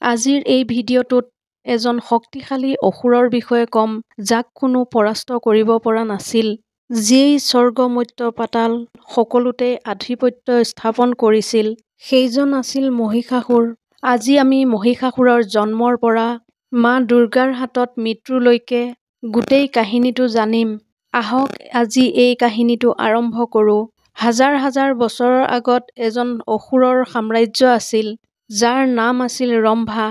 আজিৰ এই ভিডিঅ'টোত এজন শক্তিশালী অসুৰৰ বিষয়ে ক'ম, যাক কোনো পৰাস্ত কৰিব পৰা নাছিল, যিয়েই স্বৰ্গ মৰ্ত্য পাতাল সকলোতে আধিপত্য স্থাপন কৰিছিল। সেইজন আছিল মহিষাসুৰ। আজি আমি মহিষাসুৰৰ জন্মৰ পৰা মা দুৰ্গাৰ হাতত মৃত্যুলৈকে গোটেই কাহিনীটো জানিম। আহক আজি এই কাহিনীটো আৰম্ভ কৰোঁ। হাজাৰ হাজাৰ বছৰৰ আগত এজন অসুৰৰ সাম্ৰাজ্য আছিল, যাৰ নাম আছিল ৰম্ভা।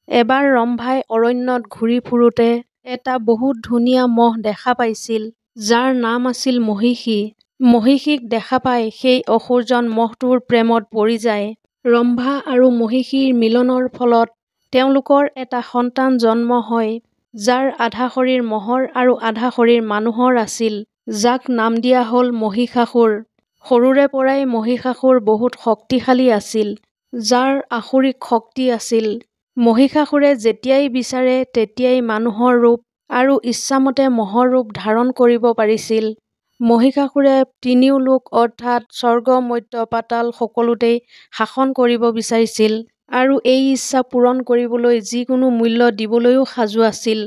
এবাৰ ৰম্ভাই অৰণ্যত ঘূৰি ফুৰোতে এটা বহুত ধুনীয়া মহ দেখা পাইছিল, যাৰ নাম আছিল মহিষী। মহিষীক দেখা পাই সেই অসুৰজন মহটোৰ প্ৰেমত পৰি যায়। ৰম্ভা আৰু মহিষীৰ মিলনৰ ফলত তেওঁলোকৰ এটা সন্তান জন্ম হয়, যাৰ আধা শৰীৰ মহৰ আৰু আধা শৰীৰ মানুহৰ আছিল, যাক নাম দিয়া হ'ল মহিষাসুৰ। সৰুৰে পৰাই মহিষাসুৰ বহুত শক্তিশালী আছিল, যাৰ আসুৰিক শক্তি আছিল। মহিষাসুৰে যেতিয়াই বিচাৰে তেতিয়াই মানুহৰ ৰূপ আৰু ইচ্ছামতে মহৰ ৰূপ ধাৰণ কৰিব পাৰিছিল। মহিষাসুৰে তিনিও লোক অৰ্থাৎ স্বৰ্গ মৰ্ত্য পাতাল সকলোতেই শাসন কৰিব বিচাৰিছিল আৰু এই ইচ্ছা পূৰণ কৰিবলৈ যিকোনো মূল্য দিবলৈও সাজু আছিল।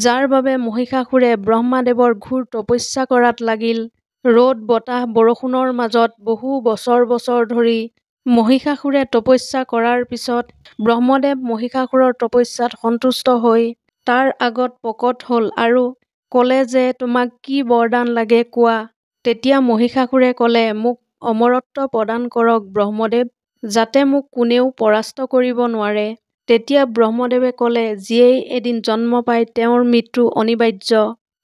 যাৰ বাবে মহিষাসুৰে ব্ৰহ্মাদেৱৰ ঘোৰ তপস্যা কৰাত লাগিল। ৰ'দ বতাহ বৰষুণৰ মাজত বহু বছৰ বছৰ ধৰি মহিষাসুৰে তপস্যা কৰাৰ পিছত ব্ৰহ্মদেৱ মহিষাসুৰৰ তপস্যাত সন্তুষ্ট হৈ তাৰ আগত প্ৰকট হ'ল আৰু ক'লে যে তোমাক কি বৰদান লাগে কোৱা। তেতিয়া মহিষাসুৰে ক'লে, মোক অমৰত্ব প্ৰদান কৰক ব্ৰহ্মদেৱ, যাতে মোক কোনেও পৰাস্ত কৰিব নোৱাৰে। তেতিয়া ব্ৰহ্মদেৱে ক'লে, যিয়েই এদিন জন্ম পায় তেওঁৰ মৃত্যু অনিবাৰ্য,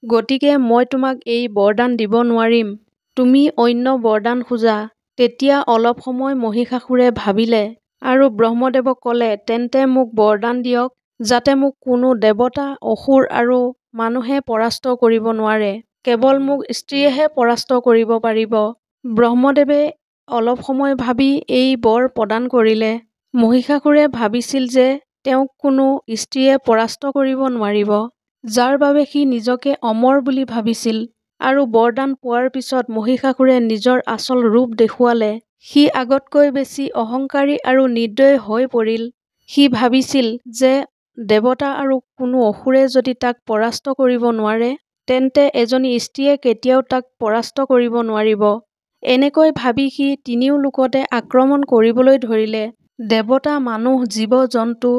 গতিকে মই তোমাক এই বৰদান দিব নোৱাৰিম, তুমি অন্য বৰদান খোজা। তেতিয়া অলপ সময় মহিষাসুৰে ভাবিলে আৰু ব্ৰহ্মদেৱক ক'লে, তেন্তে মোক বৰদান দিয়ক যাতে মোক কোনো দেৱতা, অসুৰ আৰু মানুহে পৰাস্ত কৰিব নোৱাৰে, কেৱল মোক স্ত্ৰীয়েহে পৰাস্ত কৰিব পাৰিব। ব্ৰহ্মদেৱে অলপ সময় ভাবি এই বৰ প্ৰদান কৰিলে। মহিষাসুৰে ভাবিছিল যে তেওঁক কোনো স্ত্ৰীয়ে পৰাস্ত কৰিব নোৱাৰিব, যাৰ বাবে সি নিজকে অমৰ বুলি ভাবিছিল। আৰু বৰদান পোৱাৰ পিছত মহিষাসুৰে নিজৰ আচল ৰূপ দেখুৱালে। সি আগতকৈ বেছি অহংকাৰী আৰু নিৰ্দয় হৈ পৰিল। সি ভাবিছিল যে দেৱতা আৰু কোনো অসুৰে যদি তাক পৰাস্ত কৰিব নোৱাৰে, তেন্তে এজনী স্ত্ৰীয়ে কেতিয়াও তাক পৰাস্ত কৰিব নোৱাৰিব। এনেকৈ ভাবি সি তিনিও লোকতে আক্ৰমণ কৰিবলৈ ধৰিলে। দেৱতা, মানুহ, জীৱ জন্তু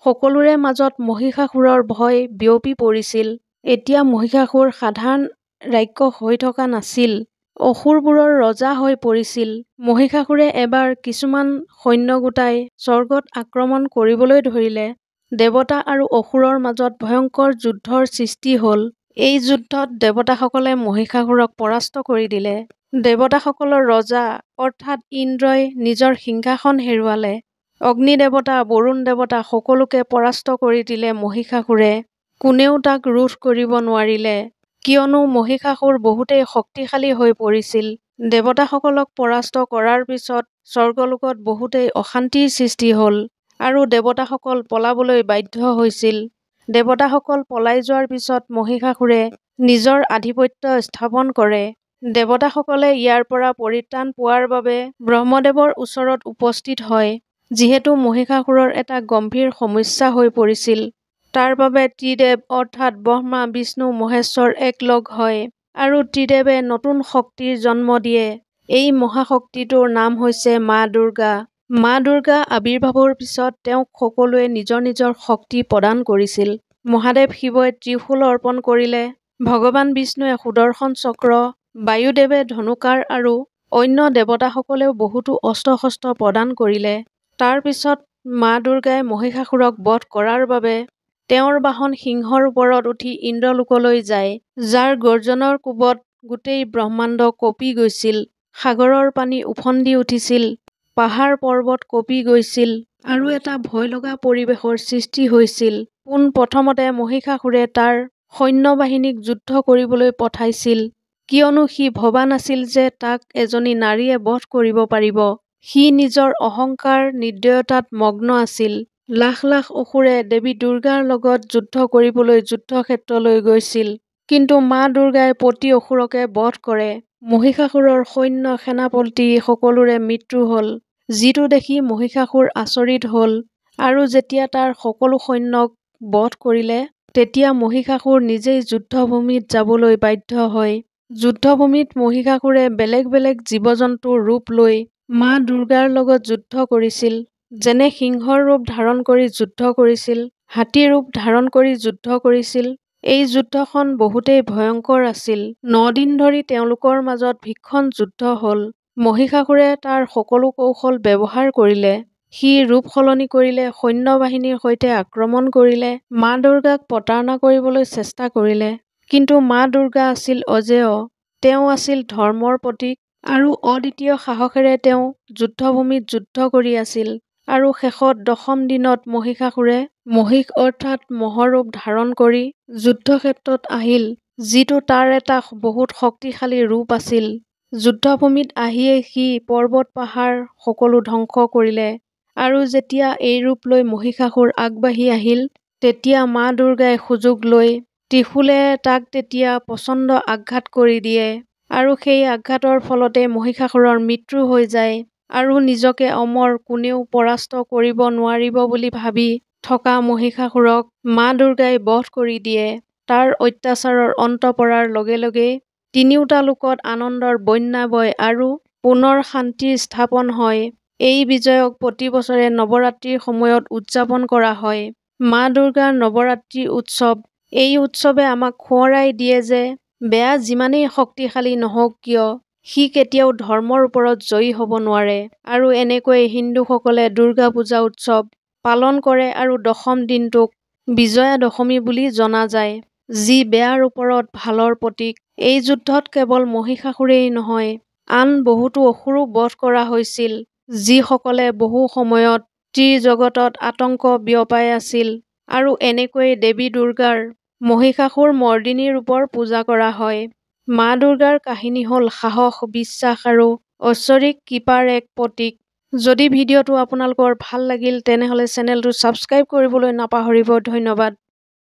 সকলোৰে মাজত মহিষাসুৰৰ ভয় বিয়পি পৰিছিল। এতিয়া মহিষাসুৰ সাধাৰণ ৰাক্ষস হৈ থকা নাছিল, অসুৰবোৰৰ ৰজা হৈ পৰিছিল। মহিষাসুৰে এবাৰ কিছুমান সৈন্য গোটাই স্বৰ্গত আক্ৰমণ কৰিবলৈ ধৰিলে। দেৱতা আৰু অসুৰৰ মাজত ভয়ংকৰ যুদ্ধৰ সৃষ্টি হ'ল। এই যুদ্ধত দেৱতাসকলে মহিষাসুৰক পৰাস্ত কৰি দিলে। দেৱতাসকলৰ ৰজা অৰ্থাৎ ইন্দ্ৰই নিজৰ সিংহাসন হেৰুৱালে। অগ্নি দেৱতা, বৰুণ দেৱতা সকলোকে পৰাস্ত কৰি দিলে মহিষাসুৰে। কোনেও তাক ৰোধ কৰিব নোৱাৰিলে, কিয়নো মহিষাসুৰ বহুতেই শক্তিশালী হৈ পৰিছিল। দেৱতাসকলক পৰাস্ত কৰাৰ পিছত স্বৰ্গলোকত বহুতেই অশান্তিৰ সৃষ্টি হ'ল আৰু দেৱতাসকল পলাবলৈ বাধ্য হৈছিল। দেৱতাসকল পলাই যোৱাৰ পিছত মহিষাসুৰে নিজৰ আধিপত্য স্থাপন কৰে। দেৱতাসকলে ইয়াৰ পৰা পৰিত্ৰাণ পোৱাৰ বাবে ব্ৰহ্মদেৱৰ ওচৰত উপস্থিত হয়। যিহেতু মহিষাসুৰৰ এটা গম্ভীৰ সমস্যা হৈ পৰিছিল, তাৰ বাবে ত্ৰিদেৱ অৰ্থাৎ ব্ৰহ্মা, বিষ্ণু, মহেশ্বৰ একলগ হয় আৰু ত্ৰিদেৱে নতুন শক্তিৰ জন্ম দিয়ে। এই মহাশক্তিটোৰ নাম হৈছে মা দুৰ্গা। মা দুৰ্গা আৱিৰ্ভাৱৰ পিছত তেওঁক সকলোৱে নিজৰ নিজৰ শক্তি প্ৰদান কৰিছিল। মহাদেৱ শিৱই ত্ৰিশূল অৰ্পণ কৰিলে, ভগৱান বিষ্ণুৱে সুদৰ্শন চক্ৰ, বায়ুদেৱে ধনুকাঁড় আৰু অন্য দেৱতাসকলেও বহুতো অস্ত্ৰ-শস্ত্ৰ প্ৰদান কৰিলে। তাৰ পিছত মা দুৰ্গাই মহিষাসুৰক বধ কৰাৰ বাবে তেওঁৰ বাহন সিংহৰ ওপৰত উঠি ইন্দ্ৰলোকলৈ যায়, যাৰ গৰ্জনৰ কোবত গোটেই ব্ৰহ্মাণ্ড কঁপি গৈছিল, সাগৰৰ পানী উফন্দি উঠিছিল, পাহাৰ পৰ্বত কঁপি গৈছিল আৰু এটা ভয়লগা পৰিৱেশৰ সৃষ্টি হৈছিল। পোন প্ৰথমতে মহিষাসুৰে তাৰ সৈন্যবাহিনীক যুদ্ধ কৰিবলৈ পঠাইছিল, কিয়নো সি ভবা নাছিল যে তাক এজনী নাৰীয়ে বধ কৰিব পাৰিব। সি নিজৰ অহংকাৰ, নিৰ্দয়তাত মগ্ন আছিল। লাখ লাখ অসুৰে দেৱী দুৰ্গাৰ লগত যুদ্ধ কৰিবলৈ যুদ্ধক্ষেত্ৰলৈ গৈছিল, কিন্তু মা দুৰ্গাই প্ৰতি অসুৰকে বধ কৰে। মহিষাসুৰৰ সৈন্য, সেনাপতি সকলোৰে মৃত্যু হ'ল, যিটো দেখি মহিষাসুৰ আচৰিত হ'ল আৰু যেতিয়া তাৰ সকলো সৈন্যক বধ কৰিলে, তেতিয়া মহিষাসুৰ নিজেই যুদ্ধভূমিত যাবলৈ বাধ্য হয়। যুদ্ধভূমিত মহিষাসুৰে বেলেগ বেলেগ জীৱ-জন্তুৰ ৰূপ লৈ মা দুৰ্গাৰ লগত যুদ্ধ কৰিছিল। যেনে সিংহৰ ৰূপ ধাৰণ কৰি যুদ্ধ কৰিছিল, হাতীৰ ৰূপ ধাৰণ কৰি যুদ্ধ কৰিছিল। এই যুদ্ধখন বহুতেই ভয়ংকৰ আছিল। 9 দিন ধৰি তেওঁলোকৰ মাজত ভীষণ যুদ্ধ হ'ল। মহিষাসুৰে তাৰ সকলো কৌশল ব্যৱহাৰ কৰিলে। সি ৰূপ সলনি কৰিলে, সৈন্য-বাহিনীৰ সৈতে আক্ৰমণ কৰিলে, মা দুৰ্গাক প্ৰতাৰণা কৰিবলৈ চেষ্টা কৰিলে। কিন্তু মা দুৰ্গা আছিল অজেয়। তেওঁ আছিল ধৰ্মৰ প্ৰতীক আৰু অদ্বিতীয় সাহসেৰে তেওঁ যুদ্ধভূমিত যুদ্ধ কৰি আছিল। আৰু শেষত দশম দিনত মহিষাসুৰে মহিষ অৰ্থাৎ ম'হৰ ৰূপ ধাৰণ কৰি যুদ্ধক্ষেত্ৰত আহিল, যিটো তাৰ এটা বহুত শক্তিশালী ৰূপ আছিল। যুদ্ধভূমিত আহিয়েই সি পৰ্বত-পাহাৰ সকলো ধ্বংস কৰিলে। আৰু যেতিয়া এই ৰূপ লৈ মহিষাসুৰ আগবাঢ়ি আহিল, তেতিয়া মা দুৰ্গাই সুযোগ লৈ ত্ৰিশূলেৰে তাক তেতিয়া প্ৰচণ্ড আঘাত কৰি দিয়ে। আৰু সেই আঘাতৰ ফলতে মহিষাসুৰৰ মৃত্যু হৈ যায়। আৰু নিজকে অমৰ, কোনেও পৰাস্ত কৰিব নোৱাৰিব বুলি ভাবি থকা মহিষাসুৰক মা দুৰ্গাই বধ কৰি দিয়ে। তাৰ অত্যাচাৰৰ অন্ত পৰাৰ লগে লগেই তিনিওটা লোকত আনন্দৰ বন্যা বয় আৰু পুনৰ শান্তিৰ স্থাপন হয়। এই বিজয়ক প্ৰতি বছৰে নৱৰাত্ৰিৰ সময়ত উদযাপন কৰা হয়। মা দুৰ্গাৰ নৱৰাত্ৰি উৎসৱ। এই উৎসৱে আমাক সোঁৱৰাই দিয়ে যে বেয়া যিমানেই শক্তিশালী নহওক কিয়, সি কেতিয়াও ধৰ্মৰ ওপৰত জয়ী হ'ব নোৱাৰে। আৰু এনেকৈয়ে হিন্দুসকলে দুৰ্গা পূজা উৎসৱ পালন কৰে আৰু দশম দিনটোক বিজয়া দশমী বুলি জনা যায়, যি বেয়াৰ ওপৰত ভালৰ প্ৰতীক। এই যুদ্ধত কেৱল মহিষাসুৰেই নহয়, আন বহুতো অসুৰো বধ কৰা হৈছিল, যিসকলে বহু সময়ত ত্ৰিজগতত আতংক বিয়পাই আছিল। আৰু এনেকৈয়ে দেৱী দুৰ্গাৰ মহিষাসুৰ মৰ্দিনী ৰূপৰ পূজা কৰা হয়। মা দুৰ্গাৰ কাহিনী হ'ল সাহস, বিশ্বাস আৰু ঐশ্বৰিক কৃপাৰ এক প্ৰতীক। যদি ভিডিঅ'টো আপোনালোকৰ ভাল লাগিল, তেনেহ'লে চেনেলটো ছাবস্ক্ৰাইব কৰিবলৈ নাপাহৰিব। ধন্যবাদ।